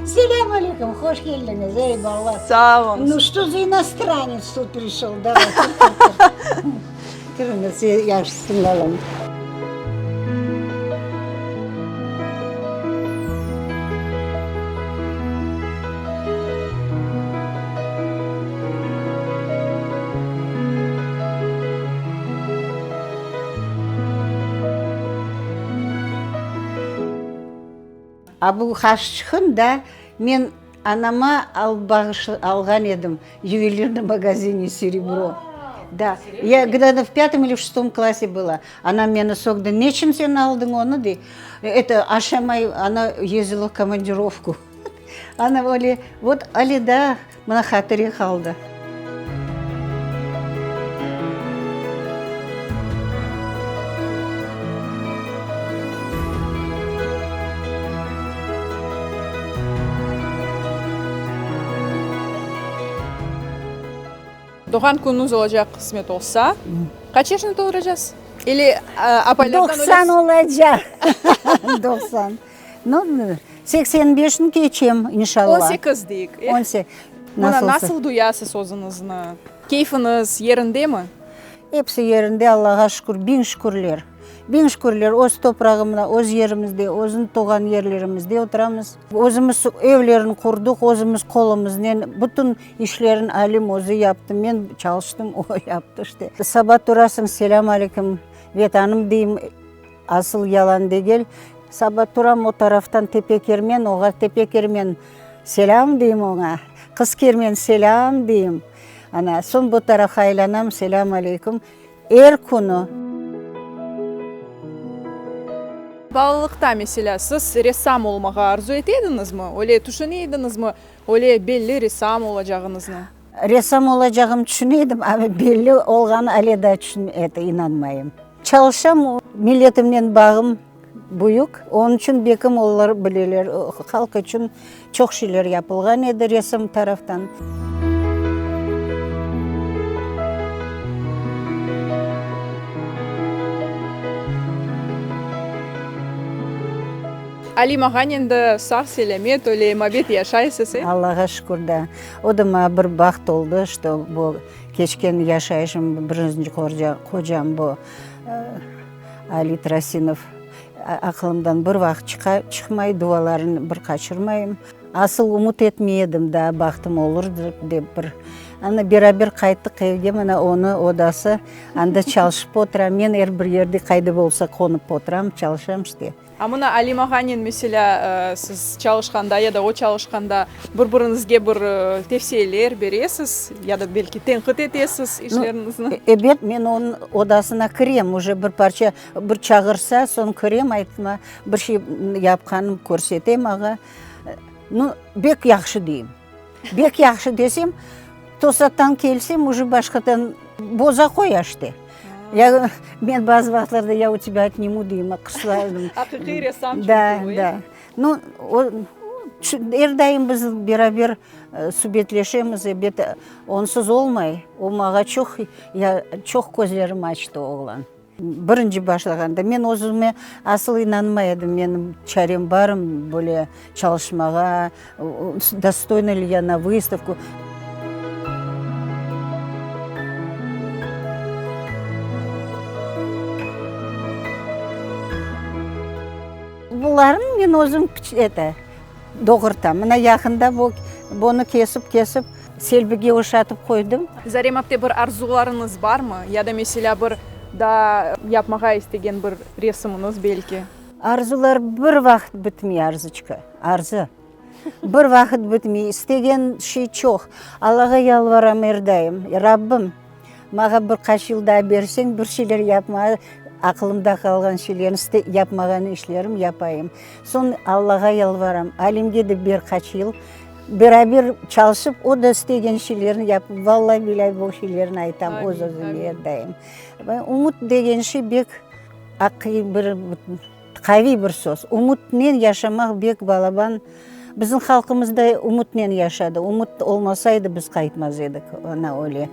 Selâm aleyküm, hoş keldiñiz, ey bala. Sağ oluñız. Nu, что за иностранец тут пришел? Давай, kir, kir, kir. Kiriñiz, yahşısıñ, balam. A bu haşçıqın da men anama alıp bağış alğan edim yuvelirnıy magazine Serebro. Da, ya gde-to v pyatom ili v şestom klasse byla. Anam meni sögdi, neçün sen aldıñ onı, dey. Eto, aşamay, ana yezdila v komandirovku. Ana öyle, vot ale daa mına hatire qaldı. Doğğan künüñiz olacaq qısmet olsa, qaç yaşını tolduracaqsız? Ili apaylardan öyle. 90 olacaq. 90. Nu, 85-ni keçem, inşallah. 18 deyik, e? Mına nasıl duyasız özüñizni? Keyfiñiz yerindemi? Episi yerinde, Allağa şükür, biñ şükürler. Biñ şükürler, öz toprağımda, öz yerimizde, özüñ doğğan yerlerimizde oturamız. Özümiz evlerini qurdıq, özümiz qolumıznen, bütün işlerini Alim özü yaptı, men çalıştım, o yaptı işte. Saba turasıñ, selâm aleyküm, Vetanım deyim. Asıl yalan degil. Saba turam o taraftan Tepe Kermen, oğa Tepe Kermen selâm deyim oña. Qız Kermen selâm deyim. Ana, soñ bu tarafqa aylanam, selâm aleyküm. Er künü. Balalıqta, meselâ, siz ressam olmağa arzu ete ediñizmi? Öyle tüşüne ediñizmi, öyle belli ressam olacağıñıznı? Ressam olacağım tüşüne edim, amma belli olğanı ale daa eto, inanmayım. Çalışam, milletimnen bağım büyük, onıñ içün bekim olar bileler, halq içün çoq şeyler yapılğan edi resim taraftan. Alim ağanen endi sağ-selâmet, öyle mabet yaşaysız, e? Allağa şükür da. O da maña bir baht oldı, şto bu keçken yaşayışım, birinci qocam bu Ali Trasinov aqılımdan bir vaqıt çıqmay, dualarını bir qaçırmayım. Asıl ümüt etmey edim daa bahtım olur dep bir. Ana beraber qayttıq evge, mına onı odası, anda çalışıp otura, men er bir yerde qayda bolsa qonıp oturam, çalışam işte. A mına Alim ağanen, meselâ, siz çalışqanda ya da o çalışqanda bir-biriñizge bir tevsiyeler beresiz ya da belki tenqit etesiz işleriñizni? Ebet, men onıñ odasına kirem, uje bir parça, bir çağırsa, soñ kirem, aytma, bir şey yapqanım körsetem ağa. Nu, bek yahşı deyim. Bek yahşı desem, tosattan kelsem, uje başqadan boza qoya işte. Ya, men bazı vaqıtlarda ya u tebâ otnimu deyim, qıslardım. Aqiqiy ressam çünki Da, da. Nu, o, er daim biz beraber subetleşemiz, ebet, onsuz olmay. O maña çoq, ya, çoq közlerim açtı oğlan. Birinci başlağanda men özüme asıl inanmay edim, menim çarem barmı böyle çalışmağa, dostoyna li ya na vıstavku. Bularnı men özüm eto, doğurtam. Mına yaqında bu, bunı kesip-kesip selbige oşatıp qoydım. Zarem apte bir arzularıñız barmı? Ya da meselâ bir daa yapmağa istegen bir resimiñiz belki? Arzular bir vaqıt bitmey, Arzıçka, arzı bir vaqıt bitmey, istegen şey çoq. Allağa yalvaram er daim, Rabbim, maña bir qaç yıl daa berseñ, bir şeyler yapmağa, aqılımda qalğan şeylerni, yapmağan işlerim yapayım. Soñ Allağa yalvaram, Alimge de ber qaç yıl, Beraber çalışıp, o da istegen şeylerni yapıp, vallahi-billahi bu şeylerni aytam öz-özüme er daim. Ümüt degen şey bek aqiqiy bir, qaviy bir söz. Ümütnen yaşamaq bek balaban. Bizim halqımız da ümütnen yaşadı. Ümüt olmasaydı, biz qaytmaz edik, ana öyle.